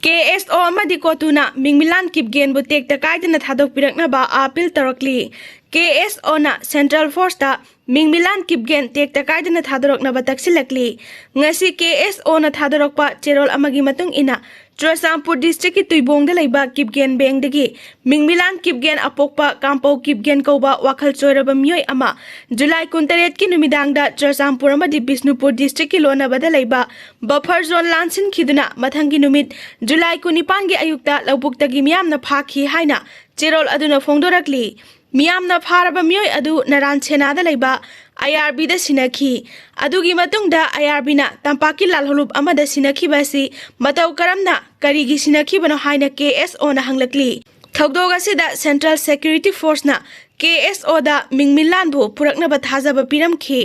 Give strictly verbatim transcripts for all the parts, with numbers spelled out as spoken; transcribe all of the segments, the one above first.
ꯀꯦ ꯑꯦꯁ ꯑꯣ ꯑꯃꯗꯤ ꯀꯣꯇꯨꯅ ꯃꯤꯡꯃꯤꯂꯥꯟ ꯀꯤꯞꯒꯦꯟꯕꯨ ꯇꯦꯛꯇ ꯀꯥꯏꯗꯅ ꯊꯥꯗꯣꯛꯄꯤꯔꯛꯅꯕ ꯑꯥꯄꯤꯜ ꯇꯧꯔꯛꯂꯤ꯫ ꯀꯦ ꯑꯦꯁ ꯑꯣꯅ ꯁꯦꯟꯇ꯭ꯔꯦꯜ ꯐꯣꯔꯁꯇ ꯃꯤꯡꯃꯤꯂꯥꯟ ꯀꯤꯞꯒꯦꯟ ꯇꯦꯛꯇ ꯀꯥꯏꯗꯅ ꯊꯥꯗꯣꯔꯛꯅꯕ ꯇꯛꯁꯤꯜꯂꯛꯂꯤ꯫ ꯉꯁꯤ ꯀꯦ ꯑꯦꯁ ꯑꯣꯅ ꯊꯥꯗꯣꯔꯛꯄ ꯆꯦꯔꯣꯜ ꯑꯃꯒꯤ ꯃꯇꯨꯡ ꯏꯟꯅ, ꯆꯨꯔꯆꯥꯟꯄꯨꯔ ꯗꯤꯁꯇ꯭ꯔꯤꯛꯀꯤ ꯇꯨꯏꯕꯣꯡꯗ ꯂꯩꯕ ꯀꯤꯞꯒꯦꯟ ꯕꯦꯡꯗꯒꯤ ꯃꯤꯡꯃꯤꯂꯥꯟ ꯀꯤꯞꯒꯦꯟ ꯑꯄꯣꯛꯄ ꯀꯥꯝꯄꯧ ꯀꯤꯞꯒꯦꯟ ꯀꯧꯕ ꯋꯥꯈꯜ ꯆꯣꯏꯔꯕ ꯃꯤꯑꯣꯏ ꯑꯃ ꯖꯨꯂꯥꯏ ꯀꯨꯟꯇꯔꯦꯠꯀꯤ ꯅꯨꯃꯤꯗꯥꯡꯗ ꯆꯨꯔꯆꯥꯟꯄꯨꯔ ꯑꯃꯗꯤ ꯕꯤꯁꯅꯨꯄꯨꯔ ꯗꯤꯁꯇ꯭ꯔꯤꯛꯀꯤ ꯂꯣꯟꯅꯕꯗ ꯂꯩꯕ ꯕꯐꯔ ꯖꯣꯟ ꯂꯥꯟꯁꯤꯟꯈꯤꯗꯨꯅ, ꯃꯊꯪꯒꯤ ꯅꯨꯃꯤꯠ ꯖꯨꯂꯥꯏ ꯀꯨꯟꯅꯤꯄꯥꯟꯒꯤ ꯑꯌꯨꯛꯇ ꯂꯧꯕꯨꯛꯇꯒꯤ ꯃꯤꯌꯥꯝꯅ ꯐꯥꯈꯤ ꯍꯥꯏꯅ ꯆꯦꯔꯣꯜ ꯑꯗꯨꯅ ꯐꯣꯡꯗꯣꯔꯛꯂꯤ꯫ ꯃꯤꯌꯥꯝꯅ ꯐꯥꯔꯕ ꯃꯤꯑꯣꯏ ꯑꯗꯨ ꯅꯔꯥꯟ ꯁꯦꯅꯥꯗ ꯂꯩꯕ ꯑꯥꯏ ꯑꯥꯔ ꯕꯤꯗ ꯁꯤꯟꯅꯈꯤ꯫ ꯑꯗꯨꯒꯤ ꯃꯇꯨꯡꯗ ꯑꯥꯏ ꯑꯥꯔ ꯕꯤꯅ ꯇꯝꯄꯥꯛꯀꯤ ꯂꯥꯜꯍꯧꯂꯨꯞ ꯑꯃꯗ ꯁꯤꯟꯅꯈꯤꯕ ꯑꯁꯤ ꯃꯇꯧ ꯀꯔꯝꯅ, ꯀꯔꯤꯒꯤ ꯁꯤꯟꯅꯈꯤꯕꯅꯣ ꯍꯥꯏꯅ ꯀꯦ ꯑꯦꯁ ꯑꯣꯅ ꯍꯪꯂꯛꯂꯤ꯫ ꯊꯧꯗꯣꯛ ꯑꯁꯤꯗ ꯁꯦꯟꯇ꯭ꯔꯦꯜ ꯁꯦꯀ꯭ꯌꯨꯔꯤꯇꯤ ꯐꯣꯔꯁꯅ ꯀꯦ ꯑꯦꯁ ꯑꯣꯗ ꯃꯤꯡꯃꯤꯂꯥꯟꯕꯨ ꯄꯨꯔꯛꯅꯕ ꯊꯥꯖꯕ ꯄꯤꯔꯝꯈꯤ꯫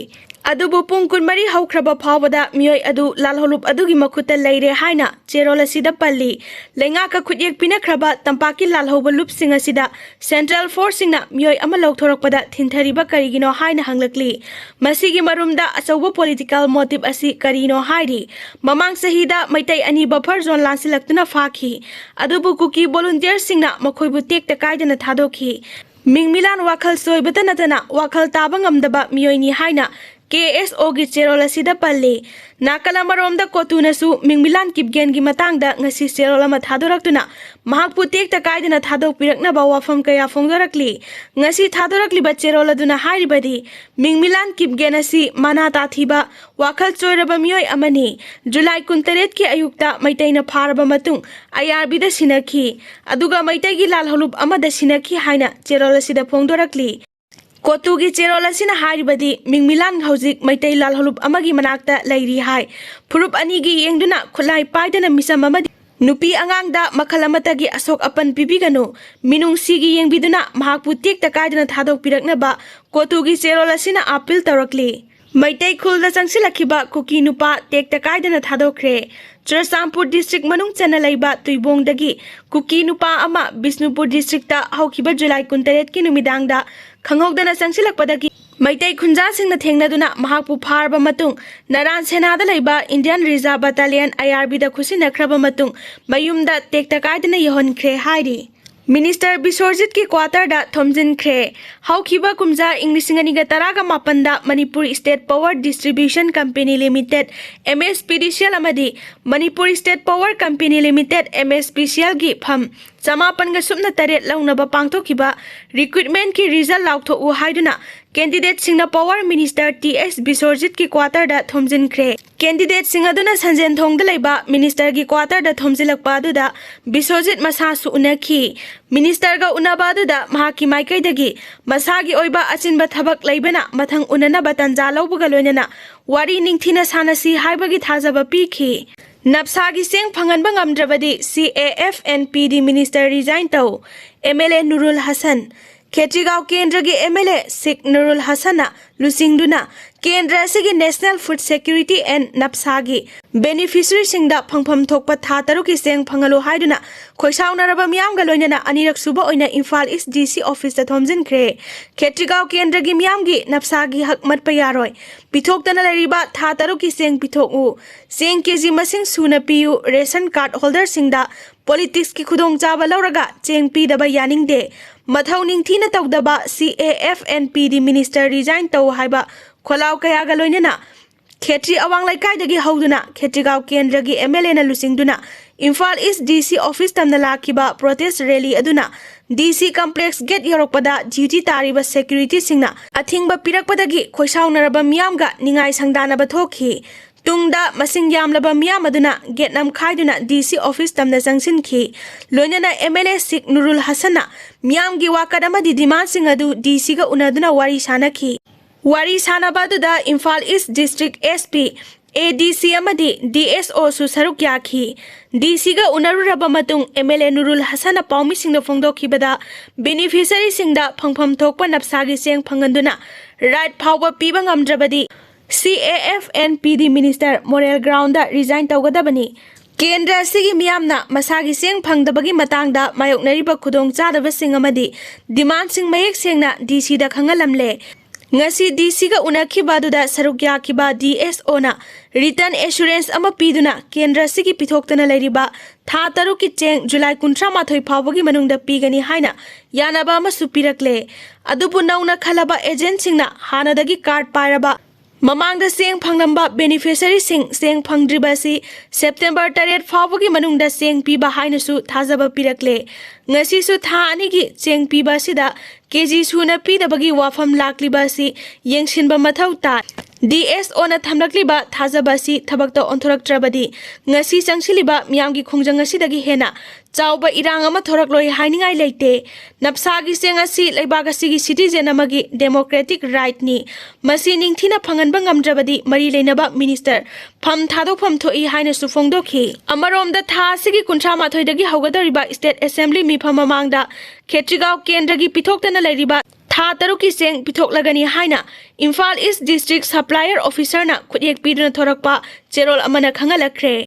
ꯑꯗꯨꯕꯨ ꯄꯨꯡ ꯀꯨꯟꯃꯔꯤ ꯍꯧꯈ꯭ꯔꯕ ꯐꯥꯎꯕꯗ ꯃꯤꯑꯣꯏ ꯑꯗꯨ ꯂꯥꯜꯍꯧꯂꯨꯞ ꯑꯗꯨꯒꯤ ꯃꯈꯨꯠꯇ ꯂꯩꯔꯦ ꯍꯥꯏꯅ ꯆꯦꯔꯣꯜ ꯑꯁꯤꯗ ꯄꯜꯂꯤ꯫ ꯂꯩꯉꯥꯛꯀ ꯈꯨꯠꯌꯦꯛ ꯄꯤꯅꯈ꯭ꯔꯕ ꯇꯝꯄꯥꯛꯀꯤ ꯂꯥꯜꯍꯧꯕ ꯂꯨꯞꯁꯤꯡ ꯑꯁꯤꯗ ꯁꯦꯟꯇ꯭ꯔꯦꯜ ꯐꯣꯔꯁꯁꯤꯡꯅ ꯃꯤꯑꯣꯏ ꯑꯃ ꯂꯧꯊꯣꯔꯛꯄꯗ ꯊꯤꯟꯊꯔꯤꯕ ꯀꯔꯤꯒꯤꯅꯣ ꯍꯥꯏꯅ ꯍꯪꯂꯛꯂꯤ꯫ ꯃꯁꯤꯒꯤ ꯃꯔꯨꯝꯗ ꯑꯆꯧꯕ ꯄꯣꯂꯤꯇꯤꯀꯦꯜ ꯃꯣꯇꯤꯕ ꯑꯁꯤ ꯀꯔꯤꯅꯣ ꯍꯥꯏꯔꯤ꯫ ꯃꯃꯥꯡ ꯆꯍꯤꯗ ꯃꯩꯇꯩ ꯑꯅꯤ ꯕꯐꯔ ꯖꯣꯟ ꯂꯥꯟꯁꯤꯜꯂꯛꯇꯨꯅ ꯐꯥꯈꯤ꯫ ꯑꯗꯨꯕꯨ ꯀꯨꯀꯤ ꯚꯣꯂꯨꯟꯇꯤꯌꯔꯁꯤꯡꯅ ꯃꯈꯣꯏꯕꯨ ꯇꯦꯛꯇ ꯀꯥꯏꯗꯅ ꯊꯥꯗꯣꯛꯈꯤ꯫ ꯃꯤꯡꯃꯤꯂꯥꯟ ꯋꯥꯈꯜ ꯆꯣꯏꯕꯇ ꯅꯠꯇꯅ ꯋꯥꯈꯜ ꯇꯥꯕ ꯉꯝꯗꯕ ꯃꯤꯑꯣꯏꯅꯤ ꯍꯥꯏꯅ ꯀꯦ ꯑꯦꯁ ꯑꯣꯒꯤ ꯆꯦꯔꯣꯜ ꯑꯁꯤꯗ ꯄꯜꯂꯤ꯫ ꯅꯥꯀꯜ ꯑꯃꯔꯣꯝꯗ ꯀꯣꯇꯨꯅꯁꯨ ꯃꯤꯡꯃꯤꯂꯥꯟ ꯀꯤꯞꯒꯦꯟꯒꯤ ꯃꯇꯥꯡꯗ ꯉꯁꯤ ꯆꯦꯔꯣꯜ ꯑꯃ ꯊꯥꯗꯣꯔꯛꯇꯨꯅ ꯃꯍꯥꯛꯄꯨ ꯇꯦꯛꯇ ꯀꯥꯏꯗꯅ ꯊꯥꯗꯣꯛꯄꯤꯔꯛꯅꯕ ꯋꯥꯐꯝ ꯀꯌꯥ ꯐꯣꯡꯗꯣꯔꯛꯂꯤ꯫ ꯉꯁꯤ ꯊꯥꯗꯣꯔꯛꯂꯤꯕ ꯆꯦꯔꯣꯜ ꯑꯗꯨꯅ ꯍꯥꯏꯔꯤꯕꯗꯤ, ꯃꯤꯡꯃꯤꯂꯥꯟ ꯀꯤꯞꯒꯦꯟ ꯑꯁꯤ ꯃꯅꯥ ꯇꯥꯊꯤꯕ, ꯋꯥꯈꯜ ꯆꯣꯏꯔꯕ ꯃꯤꯑꯣꯏ ꯑꯃꯅꯤ꯫ ꯖꯨꯂꯥꯏ ꯀꯨꯟꯇꯔꯦꯠꯀꯤ ꯑꯌꯨꯛꯇ ꯃꯩꯇꯩꯅ ꯐꯥꯔꯕ ꯃꯇꯨꯡ ꯑꯥꯏ ꯑꯥꯔ ꯕꯤꯗ ꯁꯤꯟꯅꯈꯤ, ꯑꯗꯨꯒ ꯃꯩꯇꯩꯒꯤ ꯂꯥꯜꯍꯧꯂꯨꯞ ꯑꯃꯗ ꯁꯤꯟꯅꯈꯤ ꯍꯥꯏꯅ ꯆꯦꯔꯣꯜ ꯑꯁꯤꯗ ꯐꯣꯡꯗꯣꯔꯛꯂꯤ꯫ ꯀꯣꯇꯨꯒꯤ ꯆꯦꯔꯣꯜ ꯑꯁꯤꯅ ꯍꯥꯏꯔꯤꯕꯗꯤ, ꯃꯤꯡꯃꯤꯂꯥꯟ ꯍꯧꯖꯤꯛ ꯃꯩꯇꯩ ꯂꯥꯜꯍꯧꯂꯨꯞ ꯑꯃꯒꯤ ꯃꯅꯥꯛꯇ ꯂꯩꯔꯤ ꯍꯥꯏ꯫ ꯐꯨꯔꯨꯞ ꯑꯅꯤꯒꯤ ꯌꯦꯡꯗꯨꯅ ꯈꯨꯠꯂꯥꯏ ꯄꯥꯏꯗꯅ ꯃꯤꯆꯝ ꯑꯃꯗꯤ ꯅꯨꯄꯤ ꯑꯉꯥꯡꯗ ꯃꯈꯜ ꯑꯃꯠꯇꯒꯤ ꯑꯁꯣꯛ ꯑꯄꯟ ꯄꯤꯕꯤꯒꯅꯨ꯫ ꯃꯤꯅꯨꯡꯁꯤꯒꯤ ꯌꯦꯡꯕꯤꯗꯨꯅ ꯃꯍꯥꯛꯄꯨ ꯇꯦꯛꯇ ꯀꯥꯏꯗꯅ ꯊꯥꯗꯣꯛꯄꯤꯔꯛꯅꯕ ꯀꯣꯇꯨꯒꯤ ꯆꯦꯔꯣꯜ ꯑꯁꯤꯅ ꯑꯥꯄꯤꯜ ꯇꯧꯔꯛꯂꯤ꯫ ꯃꯩꯇꯩ ꯈꯨꯜꯗ ꯆꯪꯁꯤꯜꯂꯛꯈꯤꯕ ꯀꯨꯀꯤ ꯅꯨꯄꯥ ꯇꯦꯛꯇ ꯀꯥꯏꯗꯅ ꯊꯥꯗꯣꯛꯈ꯭ꯔꯦ꯫ ꯆꯨꯔꯆꯥꯟꯄꯨꯔ ꯗꯤꯁꯇ꯭ꯔꯤꯛ ꯃꯅꯨꯡ ꯆꯟꯅ ꯂꯩꯕ ꯇꯨꯏꯕꯣꯡꯗꯒꯤ ꯀꯨꯀꯤ ꯅꯨꯄꯥ ꯑꯃ ꯕꯤꯁꯅꯨꯄꯨꯔ ꯗꯤꯁꯇ꯭ꯔꯤꯛꯇ ꯍꯧꯈꯤꯕ ꯖꯨꯂꯥꯏ ꯀꯨꯟꯇꯔꯦꯠꯀꯤ ꯅꯨꯃꯤꯗꯥꯡꯗ ꯈꯪꯍꯧꯗꯅ ꯆꯪꯁꯤꯜꯂꯛꯄꯗꯒꯤ ꯃꯩꯇꯩ ꯈꯨꯟꯖꯥꯁꯤꯡꯅ ꯊꯦꯡꯅꯗꯨꯅ ꯃꯍꯥꯛꯄꯨ ꯐꯥꯔꯕ ꯃꯇꯨꯡ ꯅꯔꯥꯟ ꯁꯦꯅꯥꯗ ꯂꯩꯕ Indian Reserve Battalion, IRB ꯗ ꯈꯨꯠꯁꯤꯟꯅꯈ꯭ꯔꯕ ꯃꯇꯨꯡ ꯃꯌꯨꯝꯗ ꯇꯦꯛꯇ ꯀꯥꯏꯗꯅ ꯌꯧꯍꯟꯈ꯭ꯔꯦ ꯍꯥꯏꯔꯤ꯫ ꯃꯤꯅꯤꯁꯇꯔ ꯕꯤꯁ꯭ꯋꯔꯖꯤꯠꯀꯤ ꯀ꯭ꯋꯥꯇꯔꯗ ꯊꯣꯝꯖꯤꯟꯈ꯭ꯔꯦ꯫ ꯍꯧꯈꯤꯕ ꯀꯨꯝꯖꯥ ꯏꯪ ꯂꯤꯁꯤꯡ ꯑꯅꯤꯒ ꯇꯔꯥꯒ ꯃꯥꯄꯟꯗ Manipur state power distribution company limited, MSPDCL ꯑꯃꯗꯤ Manipur state power company limited, MSPCL ꯒꯤ ꯐꯝ ꯆꯃꯥꯄꯟꯒ ꯁꯨꯞꯅ ꯇꯔꯦꯠ ꯂꯧꯅꯕ ꯄꯥꯡꯊꯣꯛꯈꯤꯕ ꯔꯤꯀ꯭ꯔꯨꯠꯃꯦꯟꯠꯀꯤ ꯔꯤꯖꯜ ꯂꯥꯎꯊꯣꯛꯎ ꯍꯥꯏꯗꯨꯅ ꯀꯦꯟꯗꯤꯗꯦꯠꯁꯤꯡꯅ ꯄꯥꯋꯔ ꯃꯤꯅꯤꯁꯇꯔ ꯇꯤ ꯑꯦꯁ ꯕꯤꯁ꯭ꯋꯔꯖꯤꯠꯀꯤ ꯀ꯭ꯋꯥꯇꯔꯗ ꯊꯣꯝꯖꯤꯟꯈ꯭ꯔꯦ꯫ ꯀꯦꯟꯗꯤꯗꯦꯠꯁꯤꯡ ꯑꯗꯨꯅ ꯁꯟꯖꯦꯟꯊꯣꯡꯗ ꯂꯩꯕ ꯃꯤꯅꯤꯁꯇꯔꯒꯤ ꯀ꯭ꯋꯥꯇꯔꯗ ꯊꯣꯝꯖꯤꯜꯂꯛꯄ ꯑꯗꯨꯗ ꯕꯤꯁ꯭ꯋꯔꯖꯤꯠ ꯃꯁꯥꯁꯨ ꯎꯅꯈꯤ꯫ ꯃꯤꯅꯤꯁꯇꯔꯒ ꯎꯅꯕ ꯑꯗꯨꯗ ꯃꯍꯥꯛꯀꯤ ꯃꯥꯏꯀꯩꯗꯒꯤ ꯃꯁꯥꯒꯤ ꯑꯣꯏꯕ ꯑꯆꯤꯟꯕ ꯊꯕꯛ ꯂꯩꯕꯅ ꯃꯊꯪ ꯎꯅꯅꯕ ꯇꯥꯟꯖꯥ ꯂꯧꯕꯒ ꯂꯣꯏꯅꯅ ꯋꯥꯔꯤ ꯅꯤꯡꯊꯤꯅ ꯁꯥꯟꯅꯁꯤ ꯍꯥꯏꯕꯒꯤ ꯊꯥꯖꯕ ꯄꯤꯈꯤ꯫ ꯅꯞꯁꯥꯒꯤ ꯆꯦꯡ ꯐꯪꯍꯟꯕ ꯉꯝꯗ꯭ꯔꯕꯗꯤ CAF and PD minister resign ꯇꯧ, MLA ꯅꯨꯔꯨꯜ ꯍꯁꯟ꯫ ꯈꯦꯇ꯭ꯔꯤꯒꯥꯎ ꯀꯦꯟꯗ꯭ꯔꯒꯤ MLA ꯁꯤꯛ ꯅꯨꯔꯨꯜ ꯍꯁꯟꯅ ꯂꯨꯆꯤꯡꯗꯨꯅ ꯀꯦꯟꯗ꯭ꯔ ꯑꯁꯤꯒꯤ National Food Security and NAPSA ꯒꯤ ꯕꯦꯅꯤꯐꯤꯁꯔꯤꯁꯤꯡꯗ ꯐꯪꯐꯝ ꯊꯣꯛꯄ ꯊꯥ ꯇꯔꯨꯛꯀꯤ ꯆꯦꯡ ꯐꯪꯍꯜꯂꯨ ꯍꯥꯏꯗꯨꯅ ꯈꯣꯏꯁꯥꯎꯅꯔꯕ ꯃꯤꯌꯥꯝꯒ ꯂꯣꯏꯅꯅ ꯑꯅꯤꯔꯛ ꯁꯨꯕ ꯑꯣꯏꯅ ꯏꯝꯐꯥꯜ ꯏꯁ DC office ꯇ ꯊꯣꯝꯖꯤꯟꯈ꯭ꯔꯦ꯫ ꯈꯦꯇ꯭ꯔꯤꯒꯥꯎ ꯀꯦꯟꯗ꯭ꯔꯒꯤ ꯃꯤꯌꯥꯝꯒꯤ NAPSA ꯒꯤ ꯍꯛ ꯃꯠꯄ ꯌꯥꯔꯣꯏ꯫ ꯄꯤꯊꯣꯛꯇꯅ ꯂꯩꯔꯤꯕ ꯊꯥ ꯇꯔꯨꯛꯀꯤ ꯆꯦꯡ ꯄꯤꯊꯣꯛꯎ꯫ ꯆꯦꯡ KG ꯃꯁꯤꯡ ꯁꯨꯅ ꯄꯤꯌꯨ꯫ ꯔꯦꯁꯟ ꯀꯥꯔꯗ ꯍꯣꯜꯗꯔꯁꯤꯡꯗ ꯄꯣꯂꯤꯇꯤꯛꯁꯀꯤ ꯈꯨꯗꯣꯡꯆꯥꯕ ꯂꯧꯔꯒ ꯆꯦꯡ ꯄꯤꯗꯕ ꯌꯥꯅꯤꯡꯗꯦ꯫ ꯃꯊꯧ ꯅꯤꯡꯊꯤꯅ ꯇꯧꯗꯕ CAF and PD minister resign ꯇꯧ ꯍꯥꯏꯕ ꯈꯣꯜꯂꯥꯎ ꯀꯌꯥꯒ ꯂꯣꯏꯅꯅ ꯈꯦꯇ꯭ꯔꯤ ꯑꯋꯥꯡ ꯂꯩꯀꯥꯏꯗꯒꯤ ꯍꯧꯗꯨꯅ ꯈꯦꯇ꯭ꯔꯤꯒꯥꯎ ꯀꯦꯟꯗ꯭ꯔꯒꯤ MLA ꯅ ꯂꯨꯆꯤꯡꯗꯨꯅ ꯏꯝꯐꯥꯜ ꯏꯁ DC office ꯇꯝꯅ ꯂꯥꯛꯈꯤꯕ protest rally ꯑꯗꯨꯅ DC complex gate ꯌꯧꯔꯛꯄꯗ duty ꯇꯥꯔꯤꯕ security ꯁꯤꯡꯅ ꯑꯊꯤꯡꯕ ꯄꯤꯔꯛꯄꯗꯒꯤ ꯈꯣꯏꯁꯥꯎꯅꯔꯕ ꯃꯤꯌꯥꯝꯒ ꯅꯤꯡꯉꯥꯏ ꯁꯪꯗꯥꯅꯕ ꯊꯣꯛꯈꯤ꯫ ꯇꯨꯡꯗ ꯃꯁꯤꯡ ꯌꯥꯝꯂꯕ ꯃꯤꯌꯥꯝ ꯑꯗꯨꯅ gate ꯅꯝꯈꯥꯏꯗꯨꯅ DC office ꯇꯝꯅ ꯆꯪꯁꯤꯟꯈꯤ꯫ ꯂꯣꯏꯅꯅ MLA ꯁꯤꯛ ꯅꯨꯔꯨꯜ ꯍꯁꯟꯅ ꯃꯤꯌꯥꯝꯒꯤ ꯋꯥꯀꯠ ꯑꯃꯗꯤ demand ꯁꯤꯡ ꯑꯗꯨ DC ꯒ ꯎꯅꯗꯨꯅ ꯋꯥꯔꯤ ꯁꯥꯅꯈꯤ꯫ ꯋꯥꯔꯤ ꯁꯥꯅꯕ ꯑꯗꯨꯗ ꯏꯝꯐꯥꯜ ꯏꯁ district SP, ADC ꯑꯃꯗꯤ DSO ꯁꯨ ꯁꯔꯨꯛ ꯌꯥꯈꯤ꯫ DC ꯒ ꯎꯅꯔꯨꯔꯕ ꯃꯇꯨꯡ MLA ꯅꯨꯔꯨꯜ ꯍꯁꯟꯅ ꯄꯥꯎꯃꯤꯁꯤꯡꯗ ꯐꯣꯡꯗꯣꯛꯈꯤꯕꯗ, ꯕꯦꯅꯤꯐꯤꯁꯔꯤꯁꯤꯡꯗ ꯐꯪꯐꯝ ꯊꯣꯛꯄ NAPSA ꯒꯤ ꯆꯦꯡ ꯐꯪꯍꯟꯗꯨꯅ right ꯐꯥꯎꯕ ꯄꯤꯕ ꯉꯝꯗ꯭ꯔꯕꯗꯤ CAF and PD minister moral ground resign ꯇꯧꯒꯗꯕꯅꯤ꯫ ꯀꯦꯟꯗ꯭ꯔ ꯑꯁꯤꯒꯤ ꯃꯤꯌꯥꯝꯅ ꯃꯁꯥꯒꯤ ꯆꯦꯡ ꯐꯪꯗꯕꯒꯤ ꯃꯇꯥꯡꯗ ꯃꯥꯌꯣꯛꯅꯔꯤꯕ ꯈꯨꯗꯣꯡꯆꯥꯗꯕꯁꯤꯡ ꯑꯃꯗꯤ demand ꯁꯤꯡ ꯃꯌꯦꯛ ꯁꯦꯡꯅ DC ꯗ ꯈꯪꯍꯜꯂꯝꯂꯦ꯫ ꯉꯁꯤ ꯗꯤ ꯁꯤꯒ ꯎꯅꯈꯤꯕ ꯑꯗꯨꯗ ꯁꯔꯨꯛ ꯌꯥꯈꯤꯕ ꯗꯤ ꯑꯦꯁ ꯑꯣꯅ ꯔꯤꯇꯟ ꯑꯦꯁꯨꯔꯦꯟꯁ ꯑꯃ ꯄꯤꯗꯨꯅ ꯀꯦꯟꯗ꯭ꯔ ꯑꯁꯤꯒꯤ ꯄꯤꯊꯣꯛꯇꯅ ꯂꯩꯔꯤꯕ ꯊꯥ ꯇꯔꯨꯛꯀꯤ ꯆꯦꯡ ꯖꯨꯂꯥꯏ ꯀꯨꯟꯊ꯭ꯔꯥ ꯃꯥꯊꯣꯏ ꯐꯥꯎꯕꯒꯤ ꯃꯅꯨꯡꯗ ꯄꯤꯒꯅꯤ ꯍꯥꯏꯅ ꯌꯥꯅꯕ ꯑꯃꯁꯨ ꯄꯤꯔꯛꯂꯦ꯫ ꯑꯗꯨꯕꯨ ꯅꯧꯅ ꯈꯜꯂꯕ ꯑꯦꯖꯦꯟꯁꯤꯡꯅ ꯍꯥꯟꯅꯗꯒꯤ ꯀꯥꯔꯗ ꯄꯥꯏꯔꯕ ꯃꯃꯥꯡꯗ ꯆꯦꯡ ꯐꯪꯂꯝꯕ ꯕꯦꯅꯤꯐꯤꯁꯔꯤꯁꯤꯡ ꯆꯦꯡ ꯐꯪꯗ꯭ꯔꯤꯕ ꯑꯁꯤ ꯁꯦꯞꯇꯦꯝꯕꯔ ꯇꯔꯦꯠ ꯐꯥꯎꯕꯒꯤ ꯃꯅꯨꯡꯗ ꯆꯦꯡ ꯄꯤꯕ ꯍꯥꯏꯅꯁꯨ ꯊꯥꯖꯕ ꯄꯤꯔꯛꯂꯦ꯫ ꯉꯁꯤꯁꯨ ꯊꯥ ꯑꯅꯤꯒꯤ ꯆꯦꯡ ꯄꯤꯕ ꯑꯁꯤꯗ ꯀꯦ ꯖꯤ ꯁꯨꯅ ꯄꯤꯗꯕꯒꯤ ꯋꯥꯐꯝ ꯂꯥꯛꯂꯤꯕ ꯑꯁꯤ ꯌꯦꯡꯁꯤꯟꯕ ꯃꯊꯧ ꯇꯥꯏ꯫ ꯗꯤ ꯑꯦꯁ ꯑꯣꯅ ꯊꯝꯂꯛꯂꯤꯕ ꯊꯥꯖꯕ ꯑꯁꯤ ꯊꯕꯛꯇ ꯑꯣꯟꯊꯣꯔꯛꯇ꯭ꯔꯕꯗꯤ ꯉꯁꯤ ꯆꯪꯁꯤꯜꯂꯤꯕ ꯃꯤꯌꯥꯝꯒꯤ ꯈꯣꯡꯖꯪ ꯑꯁꯤꯗꯒꯤ ꯍꯦꯟꯅ ꯆꯥꯎꯕ ꯏꯔꯥꯡ ꯑꯃ ꯊꯣꯔꯛꯂꯣꯏ ꯍꯥꯏꯅꯤꯡꯉꯥꯏ ꯂꯩꯇꯦ꯫ ꯅꯞꯁꯥꯒꯤ ꯆꯦꯡ ꯑꯁꯤ ꯂꯩꯕꯥꯛ ꯑꯁꯤꯒꯤ ꯁꯤꯇꯤꯖꯦꯟ ꯑꯃꯒꯤ ꯗꯦꯃꯣꯀ꯭ꯔꯦꯇꯤꯛ ꯔꯥꯏꯠꯅꯤ꯫ ꯃꯁꯤ ꯅꯤꯡꯊꯤꯅ ꯐꯪꯍꯟꯕ ꯉꯝꯗ꯭ꯔꯕꯗꯤ ꯃꯔꯤ ꯂꯩꯅꯕ ꯃꯤꯅꯤꯁꯇꯔ ꯐꯝ ꯊꯥꯗꯣꯛꯐꯝ ꯊꯣꯛꯏ ꯍꯥꯏꯅꯁꯨ ꯐꯣꯡꯗꯣꯛꯈꯤ꯫ ꯑꯃꯔꯣꯝꯗ ꯊꯥ ꯑꯁꯤꯒꯤ ꯀꯨꯟꯊ꯭ꯔꯥ ꯃꯥꯊꯣꯏꯗꯒꯤ ꯍꯧꯒꯗꯧꯔꯤꯕ ꯁ꯭ꯇꯦꯠ ꯑꯦꯁꯦꯝꯕ꯭ꯂꯤ ꯃꯤꯐꯝ ꯃꯃꯥꯡꯗ ꯈꯦꯇ꯭ꯔꯤꯒꯥꯎ ꯀꯦꯟꯗ꯭ꯔꯒꯤ ꯄꯤꯊꯣꯛꯇꯅ ꯂꯩꯔꯤꯕ ꯊꯥ ꯇꯔꯨꯛꯀꯤ ꯆꯦꯡ ꯄꯤꯊꯣꯛꯂꯒꯅꯤ ꯍꯥꯏꯅ ꯏꯝꯐꯥꯜ ꯏꯁ ꯗꯤꯁꯇ꯭ꯔꯤꯛ ꯁꯄ꯭ꯂꯥꯏꯌꯔ ꯑꯣꯐꯤꯁꯔꯅ ꯈꯨꯠꯌꯦꯛ ꯄꯤꯗꯨꯅ ꯊꯣꯔꯛꯄ ꯆꯦꯔꯣꯜ ꯑꯃꯅ ꯈꯪꯍꯜꯂꯛꯈ꯭ꯔꯦ꯫